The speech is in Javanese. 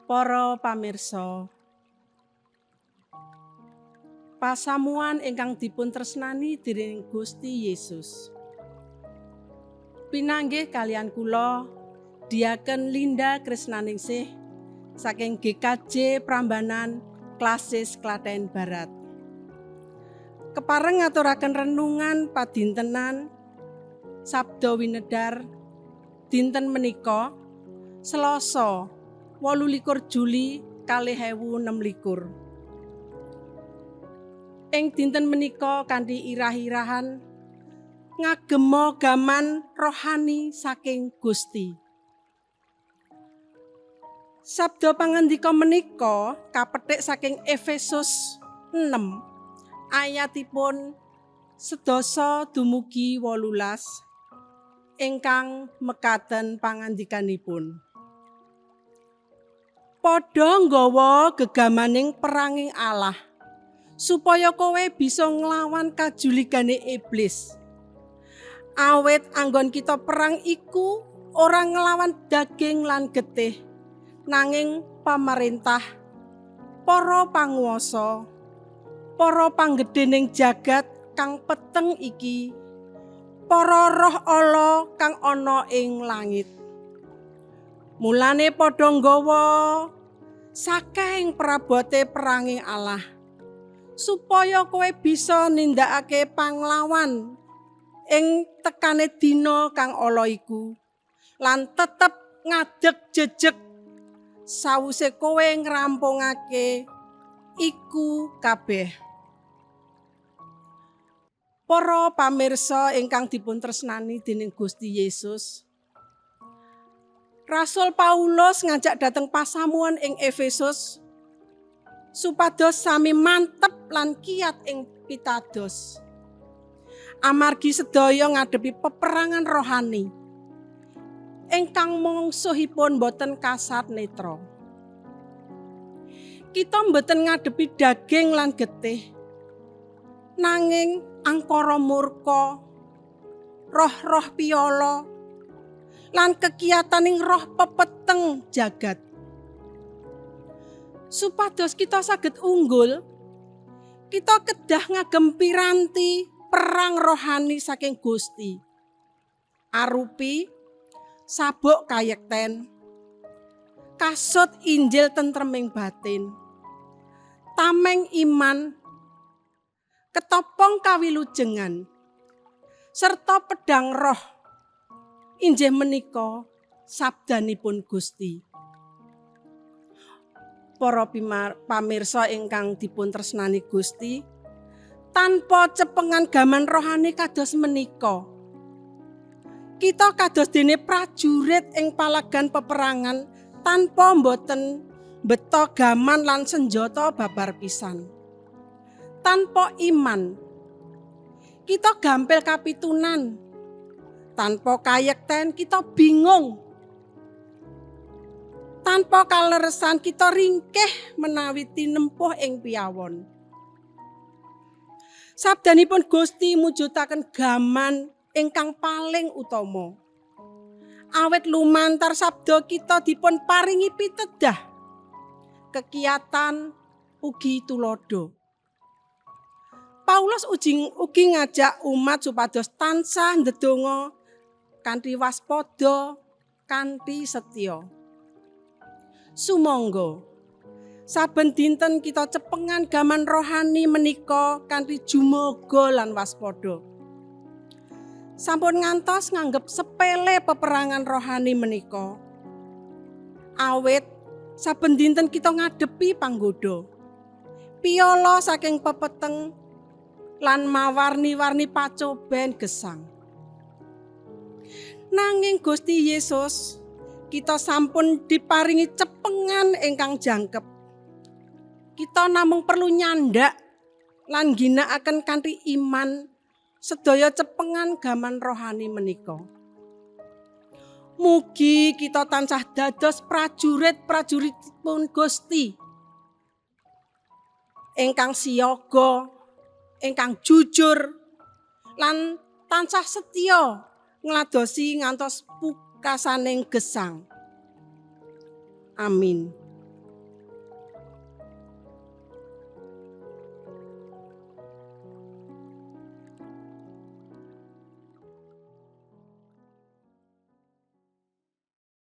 Para pamirsa, pasamuan ingkang dipun tresnani dening Gusti Yesus. Pinanggih kalian kula Diaken Linda Krisnaningsih saking GKJ Prambanan Klasis Klaten Barat. Kepareng ngaturaken renungan padintenan Sabda Winedar dinten menika Selasa 28 Juli 2026. Ing dinten menika kanthi irah-irahan ngagema gaman rohani saking Gusti. Sabda pangandika menika kapethik saking Efesus 6 ayatipun 10 dumugi 18 ingkang mekaten pangandikanipun. Padha nggawa gegamaning peranging Allah supaya kowe bisa nglawan kajuligane iblis. Awit anggon kita perang iku ora nglawan daging lan getih, nanging pamarentah, para panguwasa, para panggedhening jagat kang peteng iki, para roh ala kang ana ing langit. Mulane padha nggawa saking prabote peranging Allah supaya kowe bisa nindakake panglawan ing tekane dina kang ala iku lan tetep ngadeg jejeg sawuse kowe ngrampungake iku kabeh. Para pamirsa ingkang dipun tresnani dening Gusti Yesus, Rasul Paulus ngajak dhateng pasamuan ing Efesus supados sami mantep lan kiat ing pitados. Amargi sedaya ngadepi peperangan rohani ingkang mungsuhipun boten kasat netra. Kita mboten ngadepi daging lan getih, nanging angkara murka, roh-roh piala, lan kekiataning roh pepeteng jagat. Supados kita saged unggul, kita kedah ngagem piranti perang rohani saking Gusti. Arupi sabuk kayekten, kasut Injil tentreming batin, tameng iman, ketopong kawilujengan, serta pedang roh injih menika sabdanipun Gusti. Para pamirsa ingkang dipun tresnani Gusti, tanpa cepengan gaman rohani kados menika, kita kados dene prajurit ing palagan peperangan tanpa mboten beto gaman lan senjata babar pisan. Tanpa iman, kita gampil kapitunan. Tanpa kayekten kita bingung. Tanpa kaleresan kita ringkih menawi tinempuh ing piyawon. Sabdanipun Gusti mujudaken gaman ingkang paling utama. Awit lumantar sabda kita dipun paringi pitedah, kekiatan ugi tulodo. Paulus ugi ngajak umat supados tansah ndedonga kanthi waspada, kanthi setya. Sumangga saben dinten kita cepengan gaman rohani menika kanthi jumoga lan waspada. Sampun ngantos nganggep sepele peperangan rohani menika. Awit saben dinten kita ngadepi panggoda, piala saking pepeteng lan mawarni-warni pacoben gesang. Nanging Gusti Yesus, kita sampun diparingi cepengan ingkang jangkep. Kita namung perlu nyandak lan ginakaken kanthi iman sedaya cepengan gaman rohani menika. Mugi kita tansah dados prajurit-prajuritipun Gusti ingkang siaga, ingkang jujur lan tansah setya ngladosi ngantos pukasaning gesang. Amin.